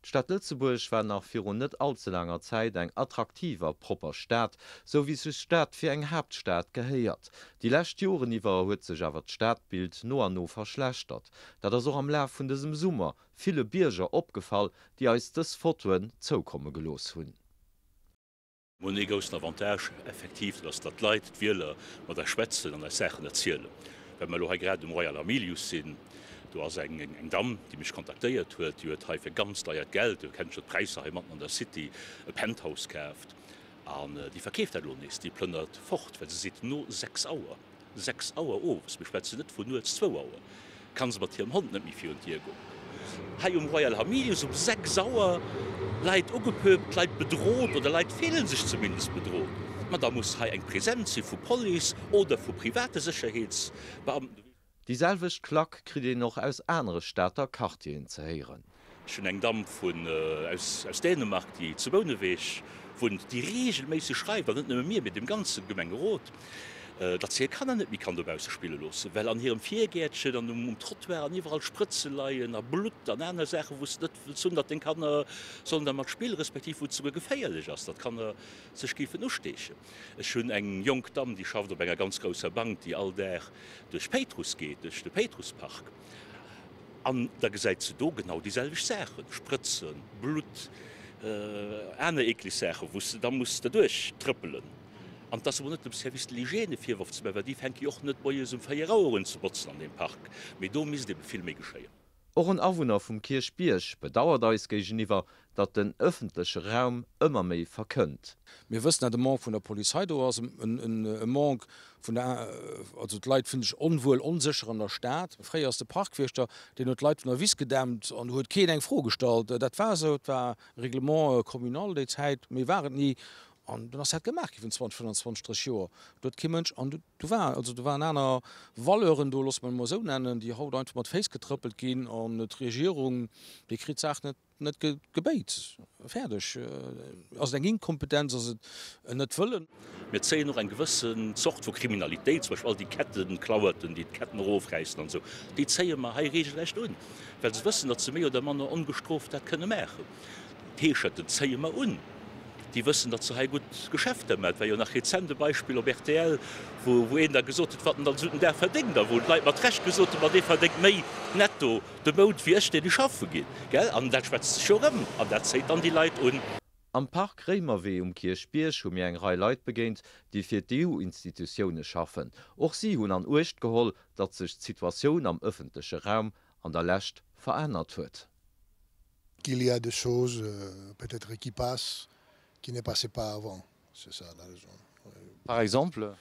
D'Stad Lëtzebuerg war nach virun net allzelaanger Zäit eng attraktiv a propper Stad, sou wéi sech dat fir eng Haaptstad gehéiert. Déi lescht Joren iwwer huet sech awer d'Stadbild no an no verschlechtert. Dat ass och am Laf vun dësem Summer ville Bierger opgefall, déi eis dës Fotoen zoukomme gelooss hunn. Mir hunn ee groussen Avantage effektiv, dat ass, datt d'Leit, d'Wieler mat eis schwätzen an eis Saachen erzielen. Well mer elo hei grad um Royal Hamilius sinn, do ass eng Damm, déi mech kontaktéiert huet, déi huet hei fir ganz deiert Geld, do kennt scho d'Präisser hei matten an der City, e Penthouse kaaft an déi verkeeft dat elo nees, déi plënnert fort, well se seet, no 6 Auer 6 Auer owes, mir schwätzen net vun nuets zwou Auer, kann se mat hirem Hond net méi virun d'Dier goen. Hei um Royal Hamilius um 6 Auer, Leit ugepöbt, Leit bedrot oder Leit fillen sech zumindest bedrot. Ma da muss hei eng Präsenz si vu Police oder vu private Sécherheetsbeamten. Déi selwecht Klack kritt een och aus anere Stater Quartieren ze héieren. Ech hunn eng Damm vun aus Dänemark, déi zu Bouneweg wunnt, déi reegelméisseg schreift, an net nëmme mir, mee dem ganze Gemengerot, datt se hir Kanner net méi kann dobausse spille loossen, well an hirem Virgäertchen an um Trottoir an iwwerall Sprëtze leien a Blutt an aner Saachen, wou s de net wëlls hunn, datt deng Kanner sollen dermat spillen, respektiv wou et souguer geféierlech ass, datt d'Kanner sech géifen usteechen. Ech hunn eng jonk Damm, déi schafft op enger ganz grousser Bank, déi all Dag duerch Péitruss geet, duerch de Péitrusspark. An da gesäit se do genau déi selwecht Saachen, Sprëtzen, Blutt, aner eekleg Saachen, wou s de da muss derduerch trëppelen. An et ass emol net dem Service de l'hygiène e Virworf ze maachen, well déi fänke jo och net moies um 4 Auer un ze botzen an deem Park. Mee do misst ebe vill méi geschéien. Och en Awunner vum Kierchbierg bedauert eis géigeniwwer, datt den ëffentleche Raum ëmmer méi verkënnt. Mir wëssen, dat e Manque vun der Polizei do ass, e Manque vun der, also d'Leit fillen sech onwuel, onsécher an der Stad. Fréier ass de Parkwiechter, deen huet d'Leit vun der Wiss gedämpt an do huet keen eng Fro gestallt. Dat war esou, et war Règlement communal déi Zäit, méi war et ni. An dunn ass dat gemaach gi vun 20, 25, 30 Joer. Do huet kee Mënsch, an do war, also do waren aner Valeuren do, loosse mer et emol esou nennen, déi haut einfach mat Féiss getrëppelt ginn an d'Regierung, déi kritt d'Saach net, net gebéit. Fäerdeg. Ass et eng Inkompetenz, ass et en Net-Wëllen? Mir zéien och eng gewëssen Zort vu Kriminalitéit, zum Beispill all déi Kettenklauerten, déi d'Ketten erofräissen an esou, déi zéie mer hei regelrecht un, well se wëssen, datt se méi oder manner ongestrooft dat kënne maachen. D'Heescherten zéie mer un, déi wëssen, datt se hei gutt Geschäfter maachen. Et war jo nach rezent e Beispill op rtl, wou een da gesot huet, wat en dann esou den Dag verdéngt a wou d'Leit mat Recht gesot hunn, ma dee verdéngt méi netto de Mount wéi ech, deen ech schaffe ginn. Gell? An dat schwätzt sech jo erëm an dat zéit dann déi Leit un. Am Park Réimerwee um Kierchbierg hu mir eng Rei Leit begéint, déi fir d'EU-Institutioune schaffen. Och si hunn an Uecht geholl, datt sech d'Situatioun am ëffentleche Raum an der Lescht verännert huet. Qu'il y a des choses peut-être qui passent qui ne passaient pas avant, c'est ça la raison. Par exemple?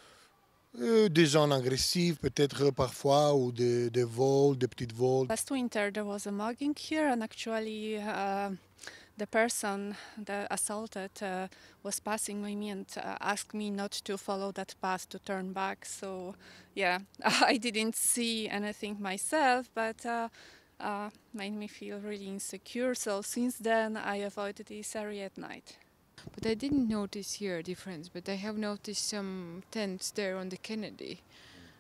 Des gens agressifs peut-être parfois ou des, des vols, des petites vols. Last winter there was a mugging here and actually uh, the person that assaulted uh, was passing by me and uh, asked me not to follow that path to turn back so yeah I didn't see anything myself but uh, uh, made me feel really insecure so since then I avoided this area at night. But I didn't notice here a difference, but I have noticed some tents there on the Kennedy.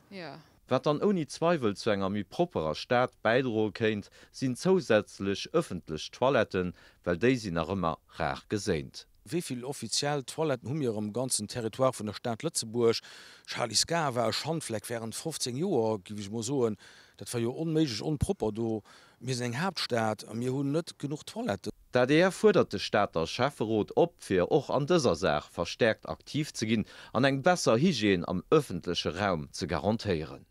Yeah. Wat dann ouni Zweiwel zu enger méi propperer Stad bäidroe kéint, sinn zousätzlech ëffentlech Toiletten, well déi sinn nach ëmmer rar geséint. Wéi vill offiziell Toiletten hu mir am ganzen Territoire vun der Stad Lëtzebuerg? Charly's Gare war e Schandfleck während 15 Joer, géif ech emol soen. Dat war jo onméiglech onpropper do. Mir sinn eng Haaptstad a mir hunn net genuch Toiletten. D'adr fuerdert de Stater Schäfferot op, fir och an dëser Saach verstäerkt aktiv ze ginn an eng besser Hygiène am ëffentleche Raum ze garantéieren.